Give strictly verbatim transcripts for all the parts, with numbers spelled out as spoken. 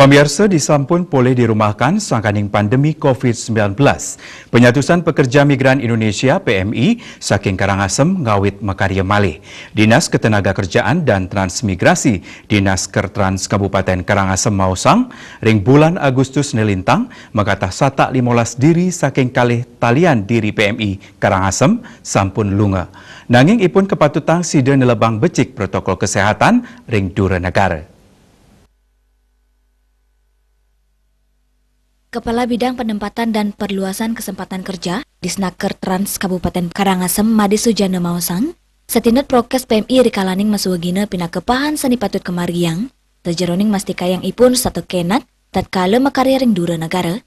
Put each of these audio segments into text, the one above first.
Pamiarsa, disampun polih dirumahkan sangkaning pandemi covid sembilan belas. Penyatusan Pekerja Migran Indonesia, P M I, saking Karangasem ngawit makarya malih. Dinas Ketenagakerjaan dan Transmigrasi, Dinas Kertrans Kabupaten Karangasem maosang, ring bulan Agustus nalintang, makatah satak limolas diri saking kalih talian diri P M I Karangasem sampun lunga. Nanging ipun kapatutang sida nelebang becik protokol kesehatan ring dura negara. Kepala Bidang Penempatan dan Perluasan Kesempatan Kerja, Disnaker Trans Kabupaten Karangasem, Made Sujana maosang, satinut prokes P M I rikalaning masuegina pinaka pahan sane patut kamargiang, sajeroning mastikayang ipun setata kenak tatkala makarya ring dura negara.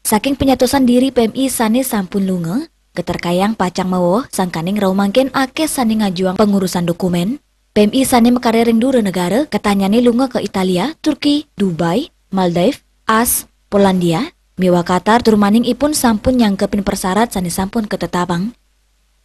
Saking penyatosan diri P M I sane sampun lunga, katerkayang pacang mawoh sangkaning rauh mangkin akeh sane ngajuang pangurusan dokumen. P M I sane makarya ring dura negara, katahnyane lunga ka Italia, Turki, Dubai, Maldives, As, Polandia, miwah Qatar, tur maning ipun sampun nyangkepin persarat sane sampun katetapang.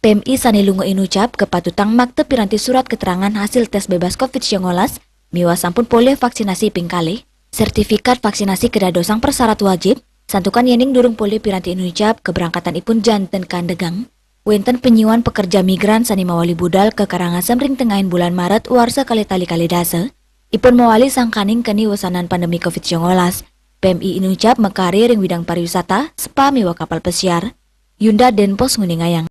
P M I sane lunga inucap kapatutang makta piranti surat keterangan hasil tes bebas covid sembilan belas miwah sampun polih vaksinasi ping kalih. Sertifikat vaksinasi kadadosang persarat wajib, santukan yening durung polih piranti inucap, kaberangkatan ipun janten kandegang. Wenten penyuan pekerja migran sane mawali budal ka Karangasem ring tengahing bulan Maret warsa kalih tali kalih dasa, ipun mawali sangkaning keni wesanan pandemi covid sembilan belas. P M I inucap makarya ring widang pariwisata, spa miwah kapal pesiar. Yunda Denpos nguningayang.